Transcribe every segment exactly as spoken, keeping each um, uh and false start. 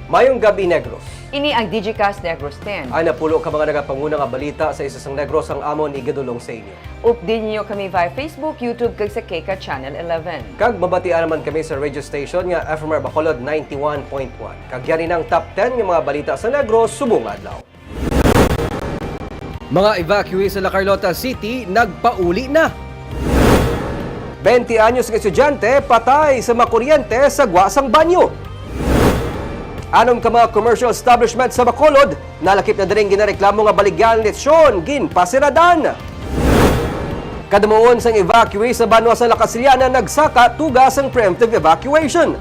Mayong gab-i, Negros. Ini ang Digicast Negros ten. Ang napulo ka mga nagapanguna nga balita sa isa sang Negros ang amon igadulong sa inyo. Update ninyo kami via Facebook, YouTube, kag sa K K Channel eleven. Kag mabatian naman kami sa radio station nga F M R Bacolod ninety-one point one. Kag yari na ang top ten nga mga balita sa Negros subong adlaw. Mga evacuees sa La Carlota City nagpauli na. Twenty anyos nga estudyante patay sa makuryente sa gwa sang banyo. Anom ka mga commercial establishment sa Bacolod nalakip na diri nga ginareklamo nga baligyan lechon ginpasiradan. Kadamon sang evacuees sa banwa sa La Castellana nagsaka tuga sang preemptive evacuation.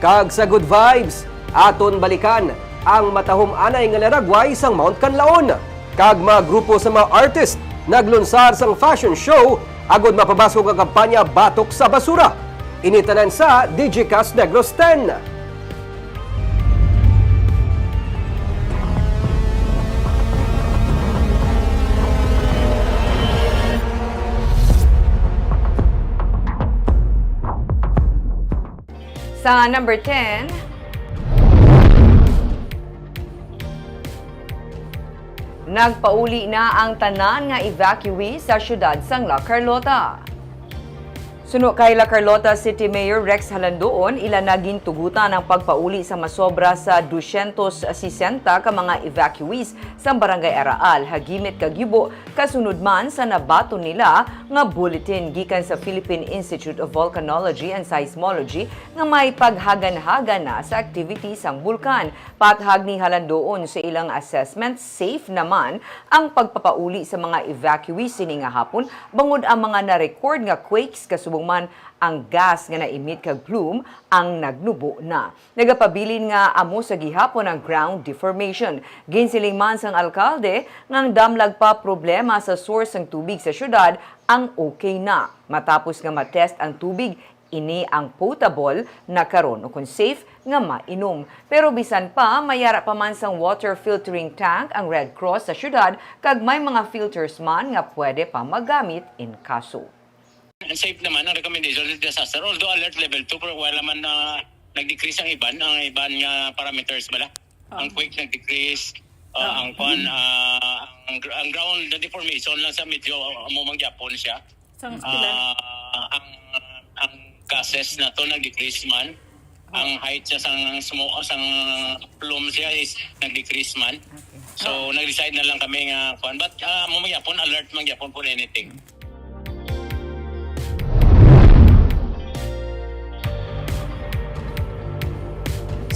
Kag sa good vibes, aton balikan ang matahom anay nga laragway sang Mount Kanlaon. Kag mga grupo sa mga artist naglunsar sang fashion show agud mapabaskog ang kampanya batok sa basura. Ini tanan sa Digicast Negros ten. Sa number ten, nagpauli na ang tanan nga evacuee sa siyudad sang La Carlota. Suno kay La Carlota City Mayor Rex Halandoon, ila na gintugutan ang pagpauli sa masobra sa dusyentos sesenta ka mga evacuees sa Barangay Araal, Hagimit kag Yubo, kasunod man sa nabaton nila nga bulletin gikan sa Philippine Institute of Volcanology and Seismology nga may paghaganhagan na sa activity sang bulkan. Pathag ni Halandoon, sa ilang assessment, safe naman ang pagpapauli sa mga evacuees sini nga hapon, bangod ang mga na-record nga quakes, kasubong man ang gas nga na-emit kag plume ang nagnubo na. Nagapabilin nga amo sa gihapon ang ground deformation. Ginsiling man sang alkalde nga ang damlag pa problema sa source sang tubig sa siyudad ang okay na, matapos nga ma-test ang tubig, ini ang potable na karon, ukon safe nga mainom. Pero bisan pa, may ara pa man sang water filtering tank ang Red Cross sa siyudad, kag may mga filters man nga pwede pa magamit in kaso. Safe naman ang recommendation sa disaster, although alert level two, pero wala man na nag-decrease ang iban, ang iban nga parameters bala. Ang quake nag-decrease, ah, ang kwan, ah, ang, gr- ang ground na deformation lang sa medyo, ah, amo man gyapon siya. Sang Ah, ang, ang gases na to nag-decrease man. Ang height siya sang smoke, sang plume siya is nag-decrease man. Okay. So, nag-decide na lang kami nga, kwan, but, ah, amo man gyapon, alert man gyapon for anything.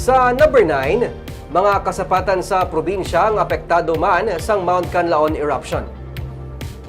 Sa number nine, mga kasapatan sa probinsya nga apektado man sang Mount Kanlaon eruption.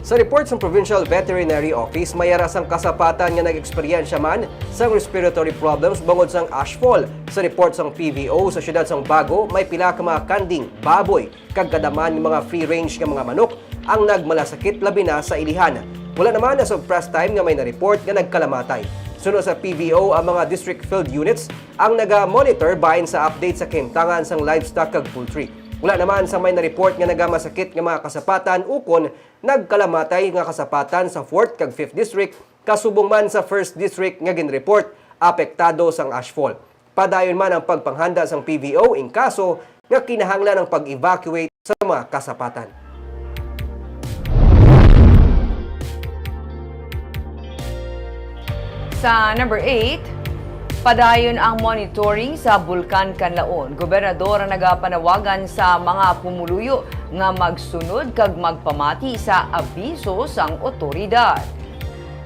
Sa report sang Provincial Veterinary Office, may ara sang kasapatan nga nag-eksperyensya man sang respiratory problems bangod sang ashfall. Sa report sang P V O, sa siyudad sang Bago, may pila ka mga kanding, baboy, kag kadamhan nga mga free-range nga mga manok ang nagmalasakit, labi na sa ilihan. Wala naman as of press time nga may na-report nga nagkalamatay. Suno sa P V O, ang mga district field units ang naga-monitor bahin sa update sa kahimtangan sang livestock kag poultry. Wala naman sa may na-report nga nagamasakit nga mga kasapatan ukon nagkalamatay nga kasapatan sa fourth kag fifth district, kasubong man sa first district nga ginreport apektado sang ashfall. Padayon man ang pagpanghanda sang P V O in kaso nga kinahanglan ang pag-evacuate sa mga kasapatan. Sa number eight, padayon ang monitoring sa Bulkan Kanlaon. Gobernador ang nagapanawagan sa mga pumuluyo nga magsunod kag magpamati sa abiso sang otoridad.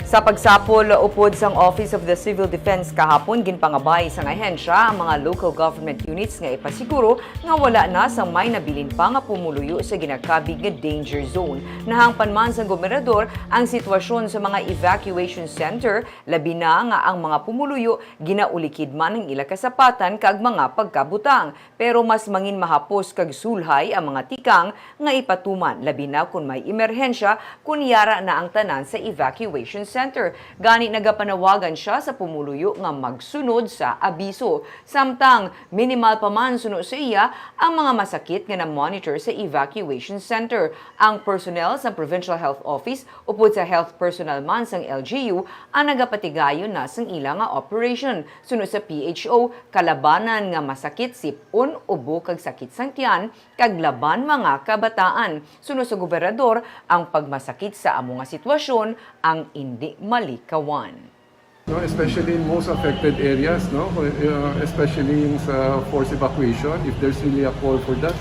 Sa pagsapol upod sang Office of the Civil Defense kahapon, ginpangabay sang ahensya ang mga local government units nga ipasiguro nga wala na sang may nabilin pa nga pumuluyo sa ginakabig nga danger zone. Nahangpan man sang gobernador ang sitwasyon sa mga evacuation center, labi na nga ang mga pumuluyo ginaulikid man ang ila kasapatan kag mga pagkabutang. Pero mas mangin mahapos kag sulhay ang mga tikang nga ipatuman, labi na kon may emerhensya, kon yara na ang tanan sa evacuation Center. Gani, nagapanawagan siya sa pumuluyo nga magsunod sa abiso. Samtang minimal pa man suno sa iya ang mga masakit nga na-monitor sa evacuation center. Ang personnel sa Provincial Health Office upod sa health personnel man sang L G U ang nagapatigayon na sang ila nga operation. Suno sa P H O, kalabanan nga masakit sip-on, ubo kag sakit sang tiyan, kag laban mga kabataan. Suno sa gobernador, ang pagmasakit sa amo nga sitwasyon ang indi malikawan. No, especially in most affected areas, no, uh, especially yung sa forced evacuation, if there's really a call for that,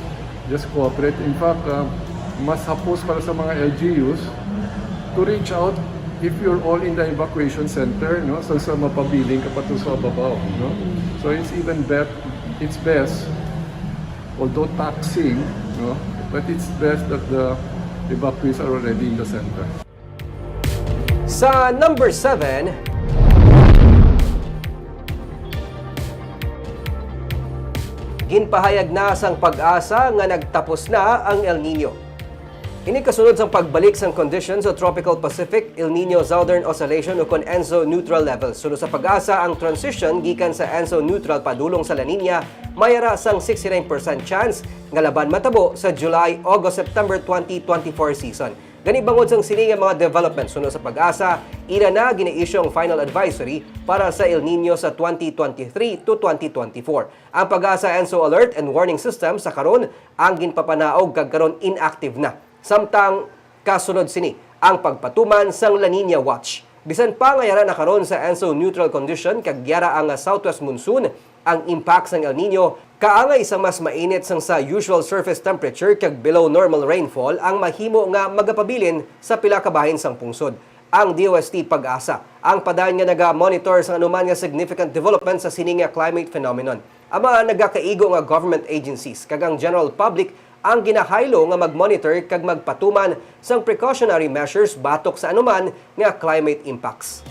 just cooperate. In fact, uh, mas hapos para sa mga L G Us to reach out if you're all in the evacuation center, no, so sa mapabiling ka pa to sa babaw, no. So it's even bet it's best, although taxing, no, but it's best that the evacuees are already in the center. Sa number seven, ginpahayag na sang PAGASA nga nagtapos na ang El Nino. Ini kasunod sang pagbalik sang kondisyon sa Tropical Pacific El Nino Southern Oscillation ukon ENSO neutral level. Suno sa PAGASA, ang transition gikan sa ENSO neutral padulong sa La Nina may ara sang sixty-nine percent chance nga laban matabo sa July, August, September twenty twenty-four season. Gani, bangod sang sini nga mga development, suno sa PAGASA, ira na gina-issue ang final advisory para sa El Nino sa twenty twenty-three to twenty twenty-four. Ang PAGASA ENSO Alert and Warning System sa karon ang ginpapanaog kag karon inactive na. Samtang kasunod sini ang pagpatuman sang La Nina Watch. Bisan pa nga yara na karon sa ENSO neutral condition kag yara ang southwest monsoon, ang impact sang El Nino kaangay sa mas mainit sang sa usual surface temperature kag below normal rainfall ang mahimo nga magapabilin sa pila ka bahin sang pungsod. Ang D O S T PAGASA ang padayon nga naga-monitor sang anuman nga significant development sa sini nga climate phenomenon. Ang mga nagakaigo nga government agencies kag ang general public ang ginahaylo nga mag-monitor kag magpatuman sang precautionary measures batok sa anuman nga climate impacts.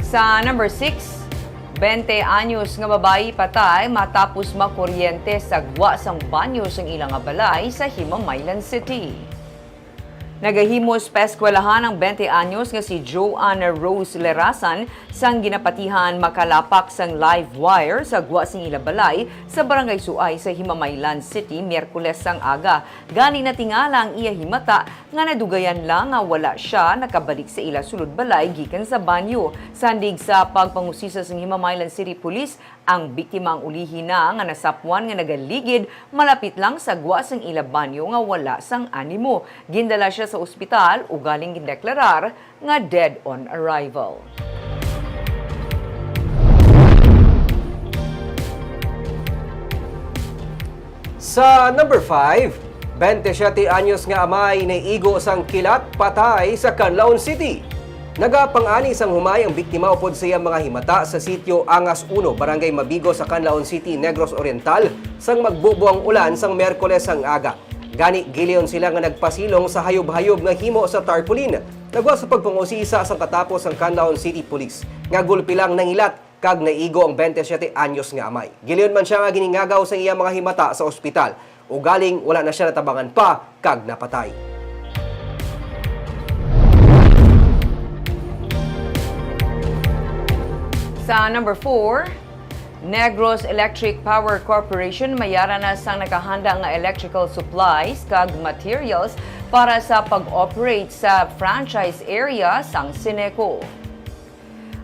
Sa number six, twenty anyos nga babayi patay matapos makuryente sa gwa sang banyo sang ila nga balay sa Himamaylan City. Nagahimos pa eskwelahan ang twenty anyos nga si Joanne Rose Lerasan sang ginapatihan makalapak sang live wire sa gwa sing ila balay sa Barangay Suay sa Himamaylan City, Miyerkules sang aga. Gani, natingala ang iya himata nga nadugayan lang nga wala sia nakabalik sa ila sulod balay gikan sa banyo. Sandig sa pagpangusisa sang Himamaylan City Police, ang biktima ang ulihi na nga nasapwan nga nagaligid malapit lang sa gwa sang ila banyo nga wala sang animo. Gindala sia sa ospital, ugaling gindeklarar nga dead on arrival. Sa number five, twenty-siyete anyos nga amay naigo sang kilat patay sa Canlaon City. Nagapang-ani sang humay ang biktima upod sa iyang mga himata sa Sitio Angas Uno, Barangay Mabigo sa Canlaon City, Negros Oriental, sang magbubo ang ulan sang Miyerkules sang aga. Gani, giliyon sila nga nagpasilong sa hayub-hayub nga himo sa tarpaulin. Nagwa sa pagpangusisa sang katapos sang Canlaon City Police nga gulpi lang nangilat kag naigo ang twenty-siyete anyos nga amay. Giliyon man sia nga giningagaw sang iya mga himata sa ospital. Ugaling wala na sia natabangan pa kag napatay. Sa number four, Negros Electric Power Corporation mayara na sang nakahanda nga electrical supplies kag materials para sa pag-operate sa franchise area sang Ceneco.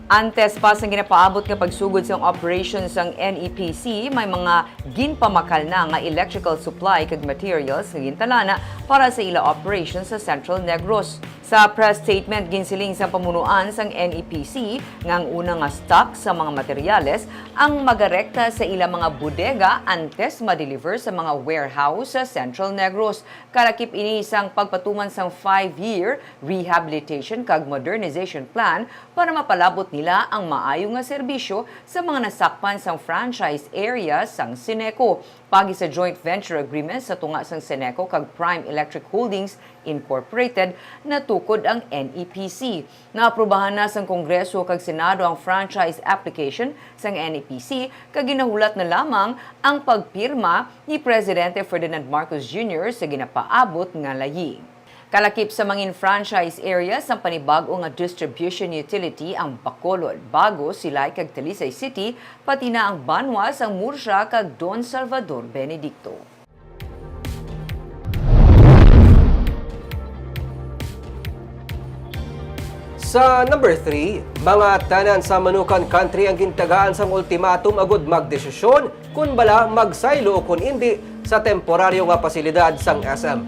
Antes pa sang ginapaabot nga pagsugod sang operation sang N E P C, may mga ginpamakal na nga electrical supply kag materials nga gintalana para sa ila operation sa Central Negros. Sa press statement, ginsiling sang pamunuan sang N E P C nga ang una nga stock sa mga materyales ang magarekta sa ila mga bodega antes ma-deliver sa mga warehouse sa Central Negros. Kalakip ini sang pagpatuman sang five-year rehabilitation kag modernization plan para mapalabot nila ang maayo nga serbisyo sa mga nasakpan sang franchise area sang Ceneco. Paagi sa joint venture agreement sa tunga sang Ceneco kag Prime Electric Holdings Incorporated natukod ang N E P C. Naaprubahan na sang Kongreso kag Senado ang franchise application sang N E P C kag ginahulat na lamang ang pagpirma ni Presidente Ferdinand Marcos Junior sa ginapaabot nga layi. Kalakip sa mangin franchise area sang panibag-o nga distribution utility ang Bacolod, Bagos, Silay kag Talisay City, pati na ang banwa sang Murcia kag Don Salvador Benedicto. Sa number three, mga tenants sa Manukan Country ang gintagaan sang ultimatum agud magdesisyon kon bala magsaylo o kon indi sa temporaryo nga pasilidad sang S M.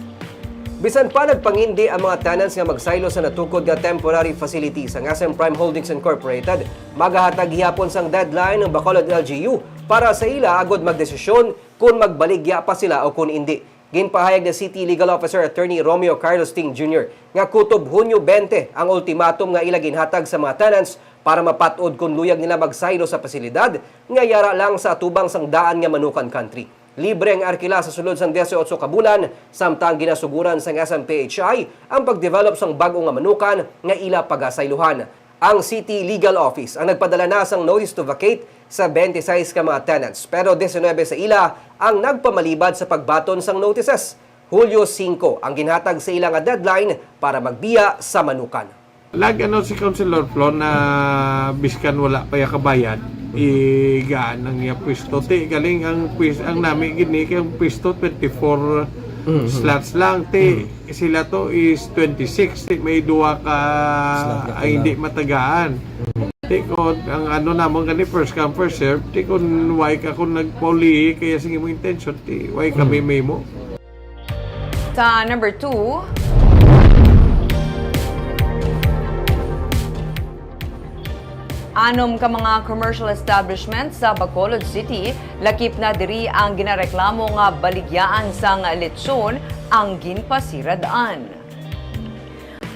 Bisan pa nagpangindi ang mga tenants nga magsaylo sa natukod nga temporary facility sang S M Prime Holdings Incorporated, magahatag gihapon sang deadline ang Bacolod L G U para sa ila agud magdesisyon kon magbaligya pa sila o kon indi. Ginpahayag ni City Legal Officer Attorney Romeo Carlos Ting Junior nga kutob Hunyo twenty ang ultimatum nga ila ginhatag sa mga tenants para mapat-od kon luyag nila magsaylo sa pasilidad nga yara lang sa atubang sang daan nga Manukan Country. Libre ang arkila sa sulod sang dieciocho ka bulan, samtang ginasuguran sang S M P H I ang pagdevelop sang bag-o nga Manukan nga ila pagasayluhan. Ang City Legal Office ang nagpadala na sang notice to vacate sa twenty-six ka mga tenants, pero diecinuebe sa ila ang nagpamalibad sa pagbaton sang notices. Hulyo singko ang ginhatag sa ila nga deadline para magbiya sa Manukan. Nag-ano si Councilor Flo na biskan wala pa ya kabayad, igaan ang iya pwesto. Ti, galing ang pwes-, ang nami gini kay ang pwesto twenty-four Mm, mm. slots lang. Ti, Mm. sila to is twenty-six. Ti, may duha ka Slot na ang hindi kulang. Matagaan. Mm. Ti, kung ang ano namon gani, first come, first serve. Ti, kung why ka kung nagpauli, kaya sige mo intention, ti, why kami Mm. may mo? Sa number two, anom ka mga commercial establishment sa Bacolod City lakip na diri ang ginareklamo nga baligyaan sang lechon ang ginpasirad-an.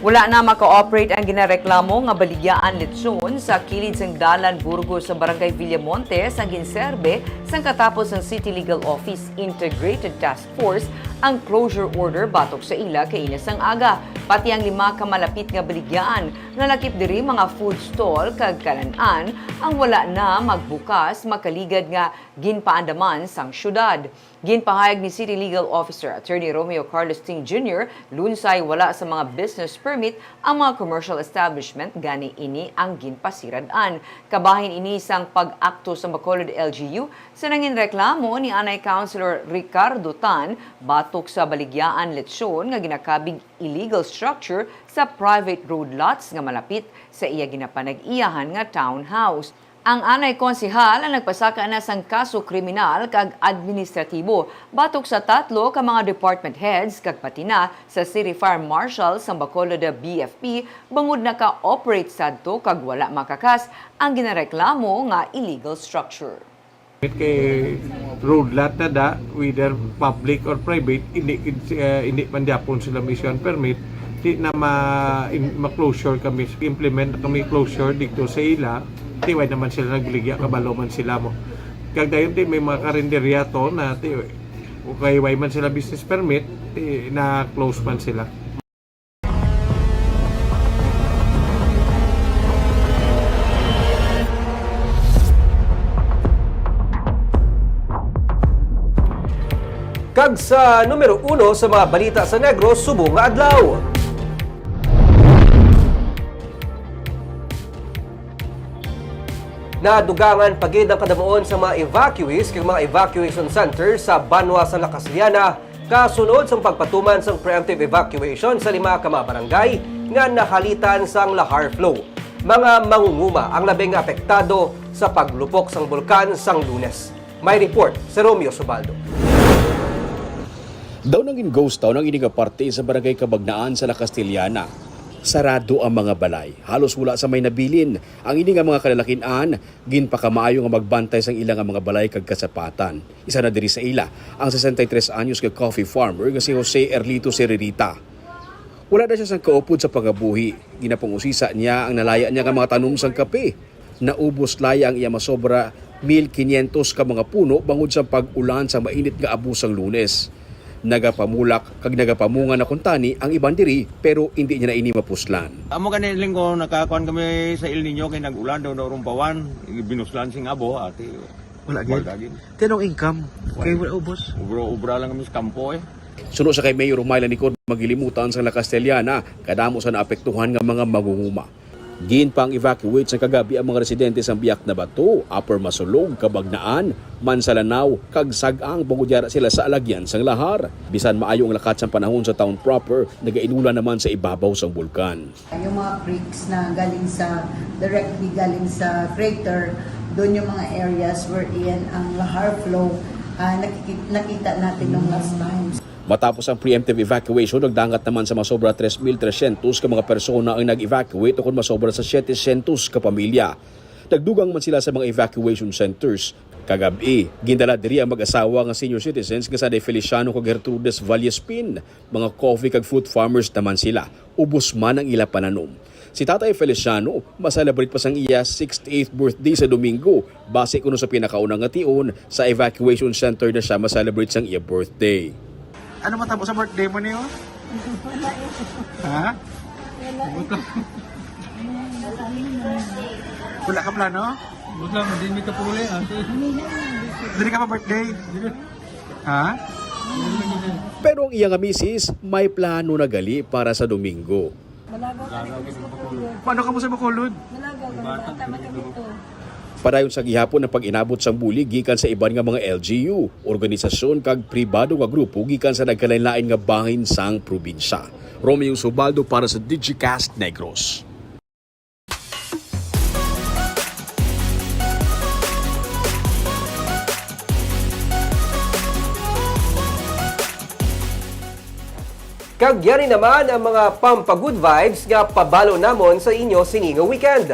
Wala na maka-operate ang ginareklamo nga baligyaan lechon sa kilid sang Dalan Burgos sa Barangay Villamonte sang ginserbe sang katapos ang City Legal Office Integrated Task Force ang closure order batok sa ila kaina sang aga. Pati ang lima ka malapit nga baligyaan nga lakip diri mga food stall kag kalan-an ang wala na magbukas makaligad nga ginpaandaman sang syudad. Ginpahayag ni City Legal Officer Attorney Romeo Carlos Ting Junior, lunsay wala sa mga business permit ang mga commercial establishment, gani ini ang ginpasirad-an. Kabahin ini sang pag-akto sa Bacolod L G U sa nangin reklamo ni anay Councilor Ricardo Tan batok sa baligyaan lechon nga ginakabig illegal structure sa private road lots nga malapit sa iya ginapanag-iyahan nga townhouse. Ang anay konsehal ang nagpasaka na sang kaso kriminal kag administratibo batok sa tatlo ka mga department heads kag pati na sa City Fire Marshal sang Bacolod B F P bangod naka-operate sadto kag wala makakas ang ginareklamo nga illegal structure. Kay road lot na da, whether public or private, hindi gid, eh, hindi man gyapon sila ma-issuehan permit, di na ma-, in-, ma-closure kami, implement na kami closure dito sa ila, di why naman sila nagligya, kabalo man sila mo. Kag dayon di may mga karinderya to na di, okay, why man sila business permit, di na-close man sila. Kag sa numero uno sa mga balita sa Negros subong nga adlaw. Nadugangan pa gid ang kadamuon sa mga evacuees kag mga evacuation center sa banwa sa La Castellana kasunod sang pagpatuman sang preemptive evacuation sa lima ka mga barangay nga nahalitan sang lahar flow. Mga mangunguma ang labing apektado sa paglupok sang bulkan sang Lunes. May report si Romeo Subaldo. Daw nangin ghost town ang ini nga parte sa Barangay Cabagnaan sa La Castellana. Sarado ang mga balay. Halos wala sa may nabilin. Ang ini nga mga kalalakin-an, ginpakamaayo nga magbantay sang ila nga mga balay kag kasapatan. Isa na diri sa ila, ang sesenta y tres anyos nga coffee farmer nga si Jose Erlito Seririta. Wala na siya sang kaupod sa pangabuhi. Ginapangusisa niya ang nalaya niya nga mga tanom sang kape. Naubos laya ang iya masobra mil quinientos ka mga puno bangod sa pag-ulan sa mainit nga abo sang Lunes. Nagapamulak kag nagapamunga na kuntani ang iban diri, pero indi niya na ini mapuslan. Amo gani, Linggo, nakakuan kami sa El Niño kay nag-ulan daw na rumpawan, binuslan sing abo, ati. Wala gid. Wala gid. Tinong income. Wala. Kay wala ubos. Ubra-ubra lang kami sa kampo, eh. Suno sa kay Mayor Romila Nicod Magilimutan sang La Castellana, kadamo sa naapektuhan nga mga mangunguma. Ginpang-evacuate sa kagabi ang mga residente sang Biak na Bato, Upper Masulog, Cabagnaan, Mansalanao, kag Sag-ang, bangod yara sila sa alagyan sang lahar. Bisan maayo ang lakat sang panahon sa town proper, nagainulan naman sa ibabaw sang bulkan. Yung mga creeks na galing sa, directly galing sa crater, doon yung mga areas wherein ang lahar flow, ah, nakiki-, nakita natin nung last time. Matapos ang preemptive evacuation, nagdangat naman sa masobra tres mil trescientos ka mga persona ang nag-evacuate, ukon masobra sa setecientos ka pamilya. Nagdugang man sila sa mga evacuation centers. Kagab-i, gindala diri ang mag-asawa nga senior citizens nga sanday Feliciano kag Gertrudes Vallespin. Mga coffee kag fruit farmers naman sila. Ubos man ang ila pananom. Si Tatay Feliciano, ma-celebrate pa sang iya sixty-eighth birthday sa Domingo. Base kuno sa pinakauna nga tion, sa evacuation center na siya ma-celebrate sang iya birthday. Ano matabo sa birthday mo niyo? Ha? Wala ka plano? Wala, hindi mi kapuli, ate. Dili ka pa birthday? Dili. Ha? Pero ang iya nga misis, may plano na gali para sa Domingo. Malagaw kami sa Bacolod. Paano ka mo sa Bacolod? Malagaw kami, bata man kami to. Padayon sa gihapon ang pag-inabot sang bulig gikan sa iban nga mga L G U, organisasyon kag pribado nga grupo gikan sa nagkalain-lain nga bahin sang probinsya. Romeo Subaldo para sa Digicast Negros. Kag yari naman ang mga pampa-good vibes nga pabalo namon sa inyo sini nga weekend.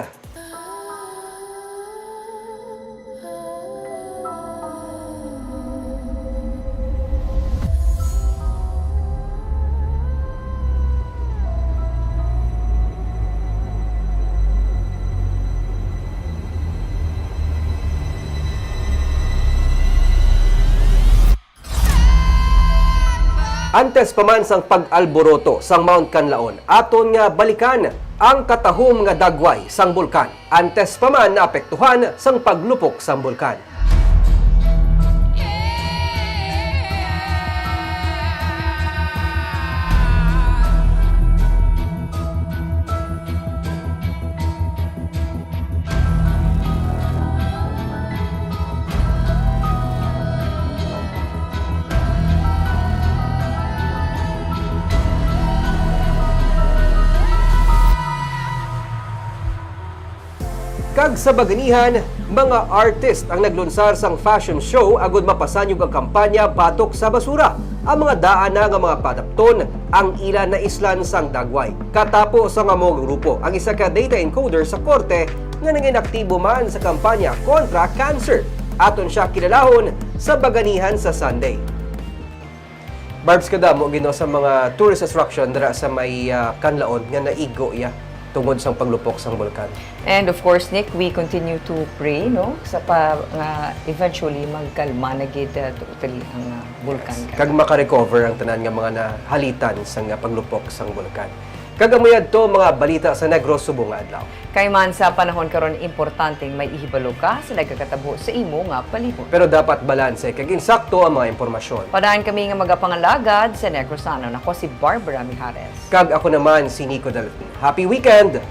Antes pa man sang pag-alboroto sang Mount Kanlaon, aton nga balikan ang katahom nga dagway sang bulkan antes pa man naapektuhan sang paglupok sang bulkan. Kag sa baganihan, mga artist ang naglunsar sang fashion show agud mapasanyog ang kampanya batok sa basura. Ang mga daan na nga mga padapton ang ila naislan sang dagway. Katapo sang amo nga grupo ang isa ka data encoder sa korte nga nangin aktibo man sa kampanya kontra cancer. Aton siya kilalahon sa baganihan sa Sunday. Barbs, kadamo gid, no, sa mga tourist attraction dira sa may, ah, Kanlaon nga naigo iya tungod sang paglupok sang bulkan. And of course, Nick, we continue to pray, no, sa pa, nga eventually magkalma na gid, ah, totally ang, ah, bulkan. Yes. Kag makarecover ang tanan nga mga nahalitan sang, ah, paglupok sang bulkan. Kag amo yadto mga balita sa Negros subong nga adlaw. Kay man sa panahon karon, importanteng may ihibalo ka sa nagakatabo sa imo nga palibot. Pero dapat balanse kag insakto ang mga impormasyon. Padayon kami nga magapangalagad sa Negrosanon. Ako si Barbara Mijares. Kag ako naman si Nico Dalpin. Happy weekend!